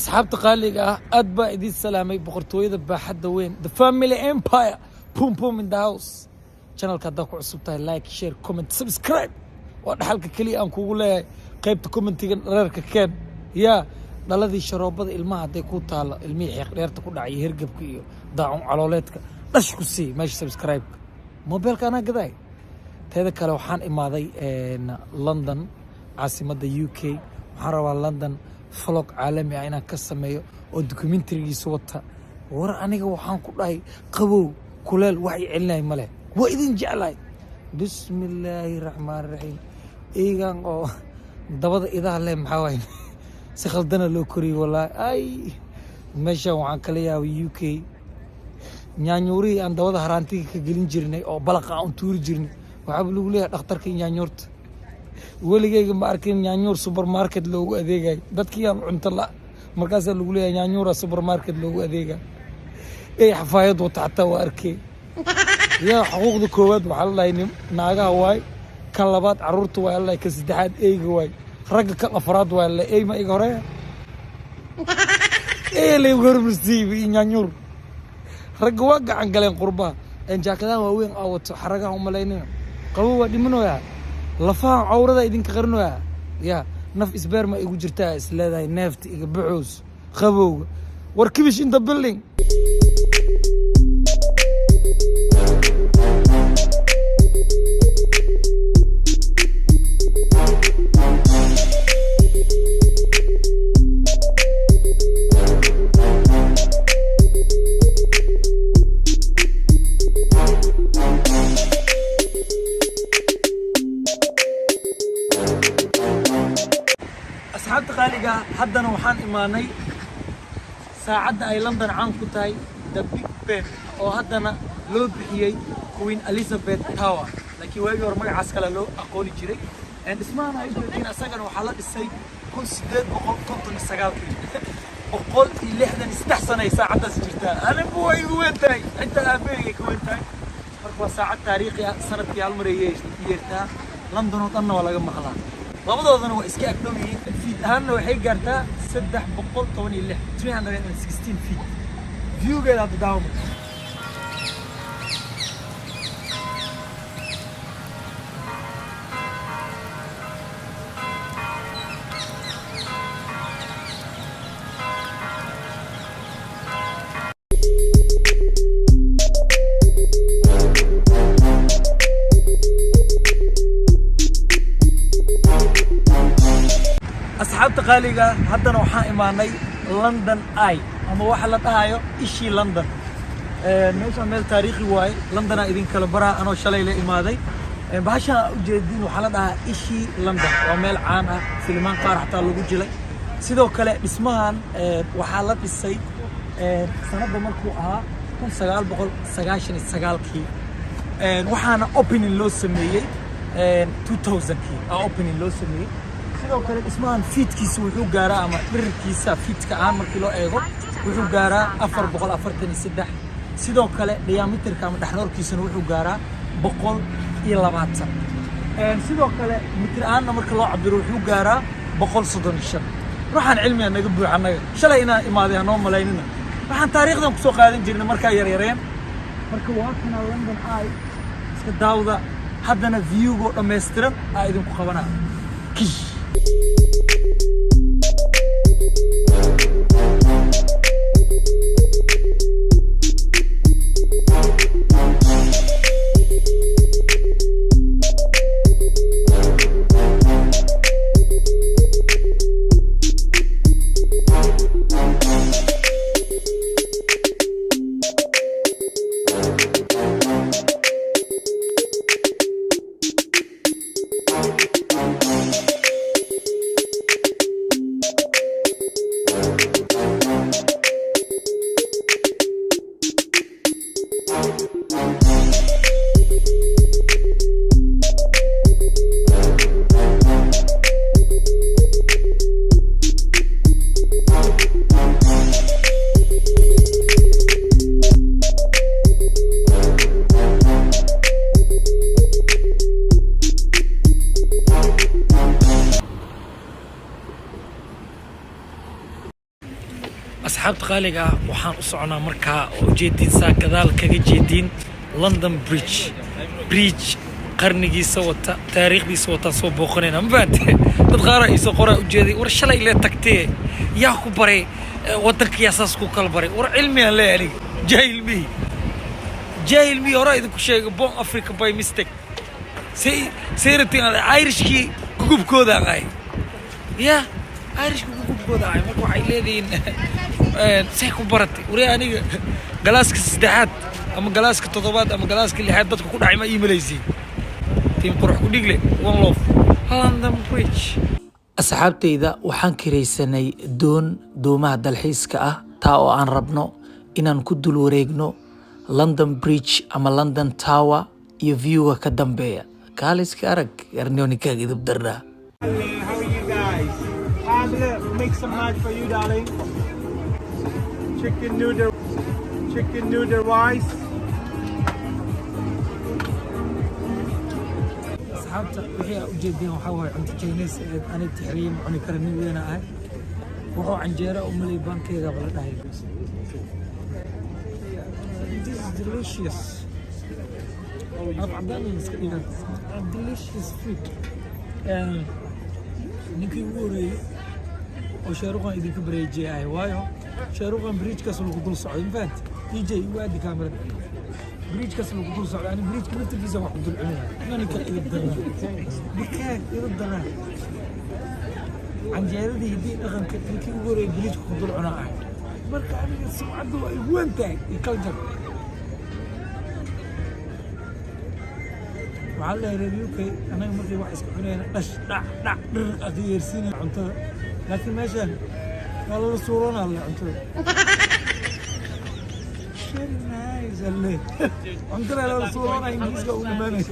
Asxaabta qaaliga ah, aad baa idiin salaamay. Boqortooyada baaxadda weyn, the family empire, pum pum in the house. Channelka haddaa ku cusub tahay, like, share, comment, subscribe waa dhaxalka keliya aan kugu leeyahay. Qaybta commentiga reerka keen. Yaa dhaladii sharoobada ilmaha hadday ku taalo, ilmihii xeeq dheerta ku dhacay, hergebka iyo daacun calooleedka, dhash ku sii meesha subscribe-ka. Mobeelka anaa gadaay. Teeda kale, waxaan imaaday London, caasimadda UK. Waxaan rabaa London vlog caalami ah inaan ka sameeyo oo documentarygiisa wata. War aniga waxaan ku dhahay, qabow kuleel wax i celinay ma leh. Waa idin jeclahay. Bismi illaahi raxmaan raxiim. Eygan oo dabada idaha leh, maxaa waay? Si khaldana loo koriyey wallaahi. Ay, meeshan waxaan kala yaabay UK. Nyaanyuurihii aan dabada haraantiga ka gelin jirnay oo balaqa aan tuuri jirnay, waxaaba lagu leeyahay dhakhtarka nyaanyuurta. Weligeyga ma arkin nyaanyuur supermarket loogu adeegayo. Dadkii aan cunto la, markaasaa lagu leeyahay nyaanyuura supermarket loogu adeegayo. Ey xafaayad wata xataa waa arkey. Yaa xuquuqda koowaad waxaa la dhahay naagaha waay, kan labaad carruurta waay la dhahay, kan saddexaad eyga waay, ragga kan afraad waay la. Ey ma iga horeeya? Ey laygu hormarsiiyey iyo nyaanyuur. Ragga waa gacan galeen qurbaha. Jaakadaha waaweyn aa wato, xaragaha umalaynina. Qabow waa dhimanoyaa, lafaha cawrada idinka qarinoyaa. Ya naf isbeer ma igu jirtaa is leedahay, neefta iga baxoos qabowga. War kibish in the building. Asxaabta qaaliga, haddana waxaan imaanay saacadda ay London caan ku tahay, the Big Ben, oo haddana loo bixiyey Queen Elizabeth Tower, laakiin waagii hore magacaas kale loo aqooni jiray. Dhismahan ay ujeediin asagana waxaa la dhisay 1859-kii. 163 sano ay saacaddaas jirtaa. Anigu way igu weyn tahay, xitaa aabaheyay ka weyn tahay. Marka waa saacad taariikhi ah, sanadkii hal mar ay yeertaa. London oo dhanna waa laga maqlaa. Labadoodana waa iska agdhow yihiin. Feet ahaanna waxay gaartaa 316, 316 feet. Viewgeeda hadda daawama. Asxaabta qaaliga, haddana waxaan imaanay London Eye, ama waxa la dhahayo ishii London. Meeshaan meel taariikhi waaye. Londonaa idin kala baraa anoo shalay la imaaday. Bahashaan ujeedin waxaa la dhahaa ishii London. Waa meel caan ah, filimaan qaar xataa lagu jilay. Sidoo kale dhismahan waxaa la dhisay sanadda markuu ahaa 1999-kii, waxaana opening loo sameeyey 2000-kii aa opening loo sameeyey. Sidoo kale dhismahan feetkiisa wuxuu gaaraa, ama dhirirkiisa feetka ahaan markii loo eego, wuxuu gaaraa 443. Sidoo kale diameterka ama dhexnoorkiisana wuxuu gaaraa 120. Sidoo kale mitir ahaanna marka loo cabiro wuxuu gaaraa 135. Waxaan cilmiga naga buuxa annaga. Shalay inaan imaaday hanoo malaynina. Waxaan taariikhdan kusoo qaadan jirnay markaa yaryareen. Marka waa kana London Eye, iska daawda. Haddana viewgoo dhammaystiran aa idinku qabanaa. Kish. Asxaabta qaaliga ah, waxaan u soconaa markaa oo ujeediin saa gadaal kaga jeediin London Bridge. Bridge qarnigiisa wata, taariikhdiisa wataan soo booqanayna, ma fahante? Dad qaaraa iisoo qoraa ujeeday: "War shalay lee tagtee, yaa ku baray waddanka? Yaa saas ku kala baray?" War cilmigaan leeyahay, aniga jaahil mihi, jaahil mihi. Horaa idinku sheegay, born Africa by mistake. Say say rabtiin, Irishkii gugubkoodaan ahay ya, Irishka gugubkooda ahay. Marka waxay leedihiin, "See ku baratay?" Wari aniga galaaska saddexaad ama galaaska toddobaad ama galaaska lixaad dadka ku dhacay ma ii malaysiin. Team Qurux ku Dhigle, one love. London Bridge. Asxaabtayda, waxaan kiraysanay doon, doomaha dalxiiska ah, taa oo aan rabno inaan ku dul wareegno London Bridge ama London Tower iyo viewga ka dambeeya. Kaaliska arag arnoonikaaga idub darnaa. Hello, how are you guys? Look, make some lunch for you, darling. Chicken noodle, chicken noodle rice. Asxaabta, wixii aa ujeedeen waxaa waaye cunto Chinese ee ani tixriye ma cuni kara, nin weyna ahay. Wuxuu canjeera u malay baankeegaba la dhahay. This is delicious. Af cadaan iska dhigan. Delicious food. Ninkii ugu horeeyey oo Shaaruqan idinka bareejiyay ahay, waayo Shaaruqan bridgekaas lagu dul socday, ma fahanti? DJ igu aadi kaamirada. Bridgekaas lagu dul socday, ani bridgeka laftirkiisa wax ku dul cunaya. Ninka idib daraa, dikaag idib daraa, canjeeradii hiddii dhaqanka, ninkii ugu horeeyey bridgeka ku dul cunaa ahay. Marka aniga sumcaddu waa igu weyn tahay iyo culture. Waxaa la reer UK annaga markay wax iska cunayna dhash dhac dhac dhiriq aka yeersiinaya cuntada, laakiin meeshan waa lala suuroonaa le cuntada. Very nice alle, cuntada lala suuroonaa. Ingiriiska u dhamaanay,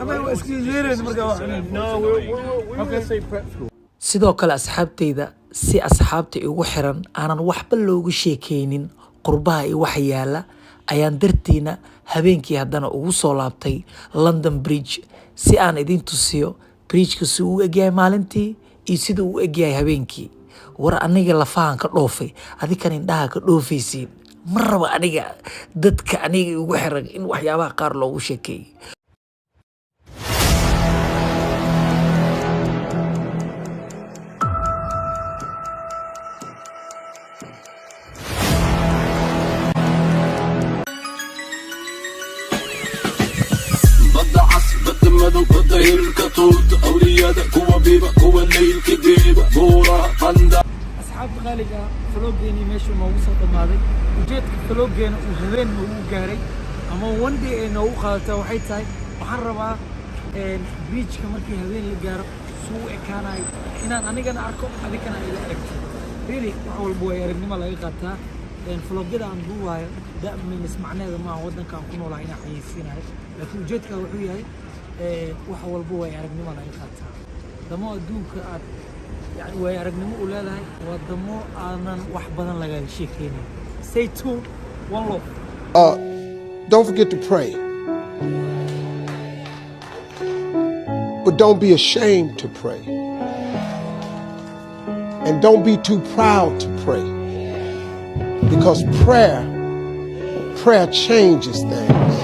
annaga waa iska yeerayna markaa wax cunayna. No, we're okay. The same prep school. Sidoo kale asxaabtayda, si asxaabta igu xiran aanan waxba loogu sheekeynin qurbaha iyo waxa yaala, ayaan dartiina habeenkii haddana ugu soo laabtay London Bridge si aan idin tusiyo bridgeka si uu u egyahay maalintii iyo sida uu u egyahay habeenkii. War aniga lafahan ka dhoofay, adikan indhaha ka dhoofaysiin. Ma raba aniga dadka aniga igu xiran in waxyaabaha qaar loogu sheekeeyo. Badda cas, badda madow, badda hirka tuurta, awliyada kuwa biiba, kuwa leylka geeba, buuraha qanda. Asxaabta qaaliga ah, vlogeenii meeshuu noogu soo dhammaaday. Ujeedka vlogeena uu habeen noogu gaaray ama one day ay noogu qaadataa waxay tahay, waxaan rabaa bridgeka markii habeen la gaaro suu u ekaanayo inaan anigana arko, adigana ila aragto. Really, wax walba way aragnimo laga qaataa. Vlogyada aan duubayo that means macnaheeda maaha waddanka aan ku noolahay inaan xayeysiinayo, laakiin ujeedka wuxuu yahay wax walba way aragnimo laga qaataa. Damo adduunka aad yani waayo aragnimo u leedahay, wadamo aanan wax badan lagaga sheekeynin. Stay tuned, one love. Don't forget to pray. But don't be ashamed to pray. And don't be too proud to pray. Because prayer changes things.